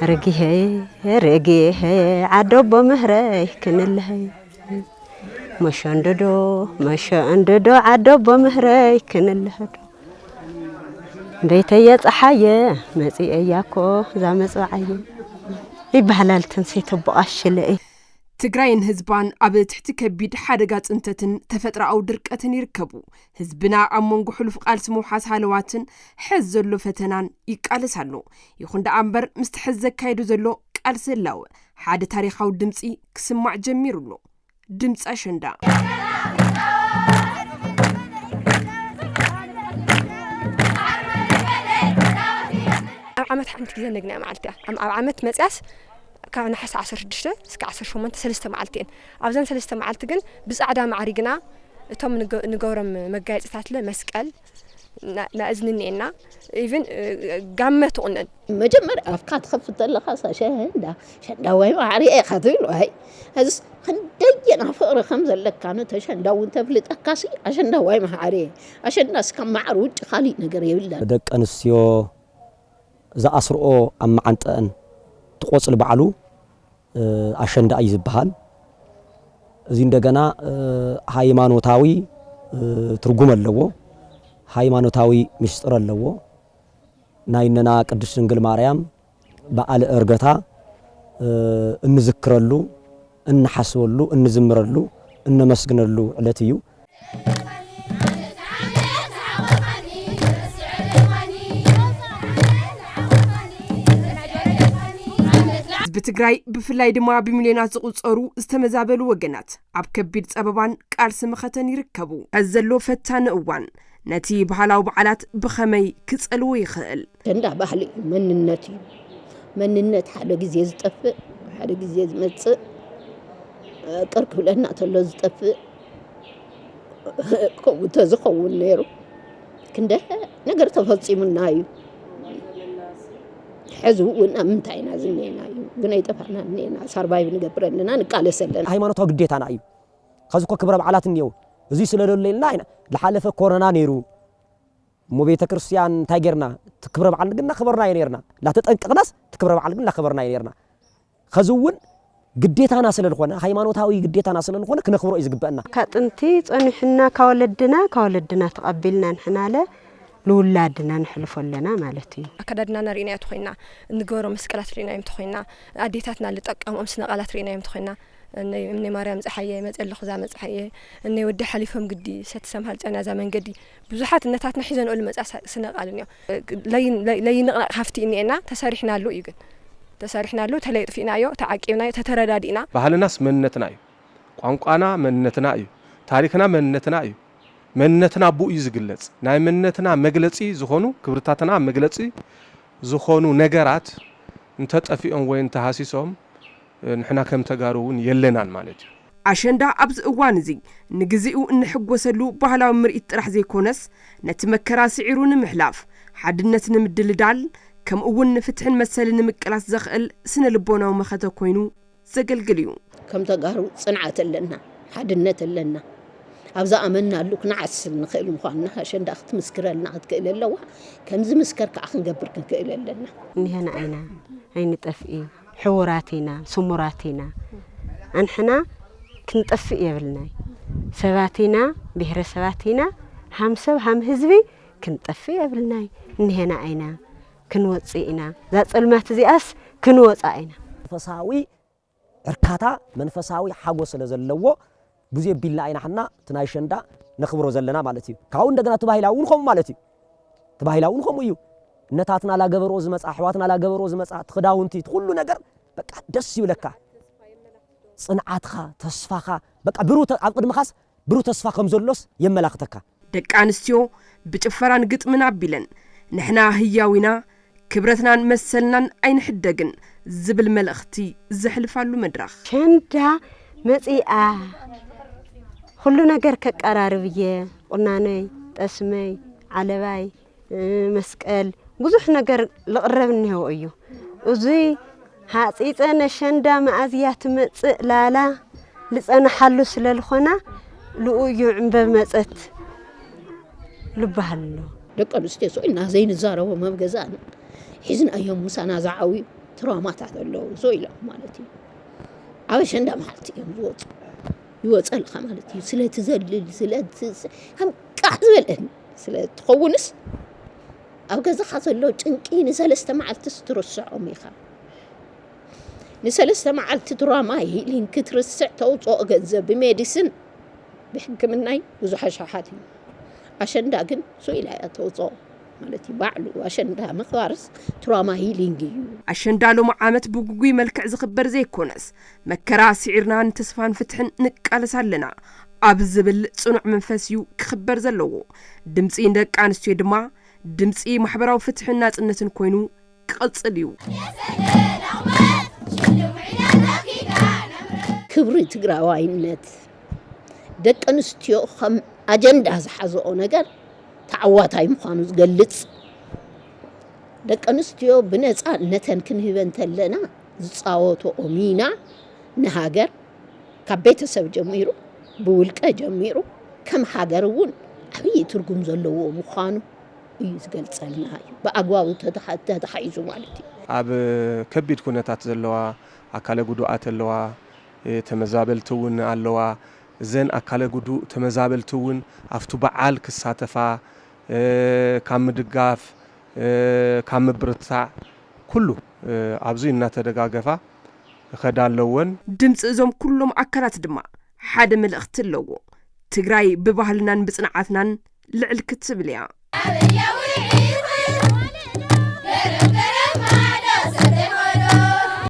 ርግሄ ርግሄ ዓደቦ ምህረይ ክንልሀይ፣ መሸንድዶ መሸንድዶ ዓደቦ ምህረይ ክንልሀዶ፣ ቤተየ ፀሓየ መፂኤያ እኮ እዛ መፅዋዓየ ይበሃላል። ተንሴ ተቦቓሽለ እየ። ትግራይን ህዝባን ኣብ ትሕቲ ከቢድ ሓደጋ ጽንተትን ተፈጥሮኣዊ ድርቀትን ይርከቡ። ህዝብና ኣብ መንጎ ሕሉፍ ቃልሲ ምውሓስ ሃለዋትን ሕዚ ዘሎ ፈተናን ይቃለስ ኣሎ። ይኹን ደኣ እምበር፣ ምስቲ ሕዚ ዘካየዶ ዘሎ ቃልሲ ህላወ ሓደ ታሪኻዊ ድምጺ ክስማዕ ጀሚሩ ኣሎ። ድምጺ ኣሸንዳ። ኣብ ዓመት ሓንቲ ግዜ ነግንያ መዓልቲ እያ። ኣብ፣ ኣብ ዓመት መጽያስ ካብ ነሓሰ ዓሰርተ ሽዱሽተ እስከ ዓሰርተ ሸሞንተ ሰለስተ መዓልቲ እየን። ኣብዘን ሰለስተ መዓልቲ ግን ብጻዕዳ ማዕሪግና እቶም ንገ-፣ ንገብሮም መጋየጽታትለ መስቀል፣ ና-፣ ናእዝኒ እኒኤና፣ ኢቭን፣ እ፣ ጋመ ትቑነን። መጀመርያ ኣፍካ ትኸፍት ተለኻስ ኣሸንዳ፣ ኣሸንዳዋይ ማዕሪ ኢኻ ትብል። ዋይ፣ ሕዝስ ክንደየና ፍቕሪ ከም ዘለካ ነቲ ኣሸንዳ እውን ተፍልጠካሲ፣ ኣሸንዳዋይ ማዕሪ። ኣሸንዳስ ካብ ማዕሪ ውጭ ካሊእ ነገር የብላን። ደቂ ኣንስትዮ ዝኣስርኦ ኣብ መዓንጠአን እቲ ቆጽሊ ባዕሉ፣ እ፣ ኣሸንዳ እዩ ዝበሃል። እዚ እንደገና፣ እ፣ ሃይማኖታዊ፣ እ፣ ትርጉም ኣለዎ። ሃይማኖታዊ ምስጢር ኣለዎ። ናይ እነና ቅድስት ድንግል ማርያም በዓለ ዕርገታ፣ እ፣ እንዝክረሉ፣ እንሓስበሉ፣ እንዝምረሉ፣ እነመስግነሉ ዕለት እዩ። ህዝቢ ትግራይ ብፍላይ ድማ ብሚልዮናት ዝቑጸሩ ዝተመዛበሉ ወገናት ኣብ ከቢድ ጸበባን ቃልሲ መኸተን ይርከቡ። ኣብ ዘሎ ፈታኒ እዋን ነቲ ባህላዊ በዓላት ብኸመይ ክጸልዎ ይኽእል? ኣሸንዳ ባህሊ እዩ፣ መንነት እዩ። መንነት ሓደ ግዜ ዝጠፍእ፣ ሓደ ግዜ ዝመጽእ፣ ቅር ክብለና ተሎ ዝጠፍእ፣ ከምኡ ተዝኸውን ነይሩ፣ ክንደ ነገር ተፈጺሙና እዩ። ሕዚ እውን ኣብ ምንታይ ኢና ዝኔና እዩ፣ ግን ኣይጠፋእና እኔና፣ ሳርቫይቭ ንገብር ኣለና፣ ንቃለስ ኣለና። ሃይማኖታዊ ግዴታና እዩ። ከዚ እኮ ክብረ በዓላት እኒአው፣ እዚ ስለ ደለየልና ኢና። ዝሓለፈ ኮሮና ነይሩ፣ እሞ ቤተ ክርስቲያን እንታይ ጌርና? እቲ ክብረ በዓል ግን እናኸበርና እዩ ነይርና። ላተጠንቀቕናስ እቲ ክብረ በዓል ግን እናኸበርና እዩ ነይርና። ከዚ እውን ግዴታና ስለ ዝኾነ፣ ሃይማኖታዊ ግዴታና ስለ ዝኾነ ክነኽብሮ እዩ ዝግበአና። ካብ ጥንቲ ጸኒሕና፣ ካብ ወለድና፣ ካብ ወለድና ተቐቢልና ንሕናለ ንውላድና ነሕልፎ ኣለና ማለት እዩ። ኣከዳድናና ርኢናዮ ተኾይና፣ እንገብሮ መስቀላት ርኢናዮም ተኾይና፣ ኣዴታትና ልጠቀምኦም ስነ ቃላት ርኢናዮም ተኾይና፣ እነይ፣ እምነይ ማርያም ጸሓየ፣ መጸ ኣለኹ እዛ መጽሓየ፣ እነይ ወዲ ሓሊፎም ግዲ፣ ሰቲ ሰምሃል ጸና እዛ መንገዲ፣ ብዙሓት እነታትና ሒዘንኦ ልመጻ ሳ-፣ ስነ ቃል እኒኦ። ለይ-፣ ለይ-፣ ለይንቕናቕ ሃፍቲ እኒኤና፣ ተሰሪሕናሉ እዩ ግን። ተሰሪሕናሉ፣ ተለይጥፊእናዮ፣ ተዓቂብናዮ፣ ተተረዳዲእና። ባህልናስ መንነትና እዩ። ቋንቋና መንነትና እዩ። ታሪኽና መንነትና እዩ። መንነትና ብኡ እዩ ዝግለጽ። ናይ መንነትና መግለጺ ዝኾኑ፣ ክብርታትና መግለጺ ዝኾኑ ነገራት እንተጠፊኦም ወይ እንተሃሲሶም፣ ንሕና ከም ተጋሩ እውን የለናን ማለት እዩ። ኣሸንዳ ኣብዚ እዋን እዚ ንግዜኡ እንሕጎሰሉ ባህላዊ ምርኢት ጥራሕ ዘይኮነስ፣ ነቲ መከራ ስዒሩ ንምሕላፍ፣ ሓድነት ንምድልዳል፣ ከምኡ እውን ንፍትሕን መሰልን ንምቅላስ ዘኽእል ስነ ልቦናዊ መኸተ ኮይኑ ዘገልግል እዩ። ከም ተጋሩ ጽንዓት ኣለና፣ ሓድነት ኣለና። ኣብ ዝኣመንናሉ ክንዓስል ንኽእል ምዃንና ኣሸንዳ ክትምስክረልና ክትክእል ኣለዋ። ከም ዝምስከር ከዓ ክንገብር ክንክእል ኣለና። እኒሀና ኣይና ኣይንጠፍኢ፣ ሕቡራት ኢና፣ ስሙራት ኢና። ኣንሕና ክንጠፍእ የብልናይ። ሰባት ኢና፣ ብሄረሰባት ኢና፣ ሃም ሰብ ሃም ህዝቢ ክንጠፍእ የብልናይ። እኒሀና ኣይና ክንወፅእ ኢና። እዛ ፀልማት እዚኣስ ክንወፃ ኢና። መንፈሳዊ እርካታ፣ መንፈሳዊ ሓጎስ ስለ ዘለዎ ብዙ የቢልና ኣይና ሕና እቲ ናይ ኣሸንዳ ነኽብሮ ዘለና ማለት እዩ። ካብኡ እንደገና እቲ ባህላዊ እውን ከምኡ ማለት እዩ። እቲ ባህላዊ እውን ከምኡ እዩ። እነታትና ላገበርኦ ዝመጻ፣ ኣሕዋትና ላገበርኦ ዝመጻ፣ እቲ ክዳውንቲ፣ እቲ ኩሉ ነገር በቃ ደስ ይብለካ። ጽንዓትኻ፣ ተስፋኻ፣ በቃ ብሩህ ተ-፣ ኣብ ቅድምኻስ ብሩህ ተስፋ ከም ዘሎስ የመላኽተካ። ደቂ ኣንስትዮ ብጭፈራን ግጥምን ኣቢለን፣ "ንሕና ህያው ኢና፣ ክብረትናን መሰልናን ኣይንሕደግን" ዝብል መልእኽቲ ዘሕልፋሉ መድረኽ። ኣሸንዳ መጺኣ፣ ኩሉ ነገር ከቀራርብ እየ፣ ቁናኖይ፣ ጠስመይ፣ ዓለባይ፣ እ፣ መስቀል፣ ብዙሕ ነገር ልቕረብ እኒሄዎ እዩ። እዙይ ሃፂፀ ነሸንዳ መኣዝያ ትመፅእ ላላ ልፀንሓሉ ስለ ልኾና፣ ልኡ እዩ ዕምበብ መፀት ልበሃል ኣሎ። ደቂ ኣንስትዮ ስቕ ኢልና ዘይንዛረቦም ኣብ ገዛና ሒዝናዮም ምሳና ዝዓብዩ፣ እቲ ድራማታት ኣለዉ፣ ዞ ኢሎም ማለት እዩ። ኣብ ኣሸንዳ መዓልቲ እዮም ዝወፁ። ይወፀልካ ማለት እዩ። ስለ ትዘልል፣ ስለ ት-፣ ስ-፣ ከም ቃሕ ዝበለን ስለ ትኸውንስ፣ ኣብ ገዛኻ ዘሎ ጭንቂ ንሰለስተ መዓልትስ ትርስዖም ኢኻ። ንሰለስተ መዓልቲ ድራማ ሂሊንግ ክትርስዕ ተውፅኦ ገንዘብ ብሜዲስን ብሕክምናይ ብዙሕ ኣሽሓት እዩ። ኣሸንዳ ግን ሱ ኢላ እያ ተውፅኦ ማለት እዩ። ባዕሉ ኣሸንዳ ምኽባርስ ትራማ ሂሊንግ እዩ። ኣሸንዳ ሎም ዓመት ብጉጉይ መልክዕ ዝኽበር ዘይኮነስ፣ መከራ ስዒርና ንተስፋን ፍትሕን ንቃለስ ኣለና ኣብ ዝብል ጽኑዕ መንፈስ እዩ ክኽበር ዘለዎ። ድምጺ ንደቂ ኣንስትዮ ድማ ድምጺ ማሕበራዊ ፍትሕን ናጽነትን ኮይኑ ክቕጽል እዩ። ክብሪ ትግራዋይነት፣ ደቂ ኣንስትዮ ከም ኣጀንዳ ዝሓዘኦ ነገር ተዓዋታይ ምዃኑ ዝገልጽ፣ ደቂ ኣንስትዮ ብነፃነተን ክንህበን እንተለና ዝፃወተኦ ሚና ንሃገር ካብ ቤተሰብ ጀሚሩ፣ ብውልቀ ጀሚሩ፣ ከም ሃገር እውን ዓብዪ ትርጉም ዘለዎ ምዃኑ እዩ ዝገልጸልና እዩ። ብኣግባቡ ተተሓ-፣ ተተሓሒዙ ማለት እዩ። ኣብ ከቢድ ኩነታት ዘለዋ፣ ኣካለ ጉዱኣት ኣለዋ፣ እ፣ ተመዛበልቲ እውን ኣለዋ። እዘን ኣካለ ጉዱእ ተመዛበልቲ እውን ኣብቲ በዓል ክሳተፋ፣ እ፣ ካብ ምድጋፍ፣ እ፣ ካብ ምብርትታዕ ኩሉ፣ እ፣ ኣብዚ እናተደጋገፋ ክኸዳ ኣለወን። ድምፂ እዞም ኩሎም ኣካላት ድማ ሓደ መልእኽቲ ኣለዎ። ትግራይ ብባህልናን ብፅንዓትናን ልዕል ክትብል እያ።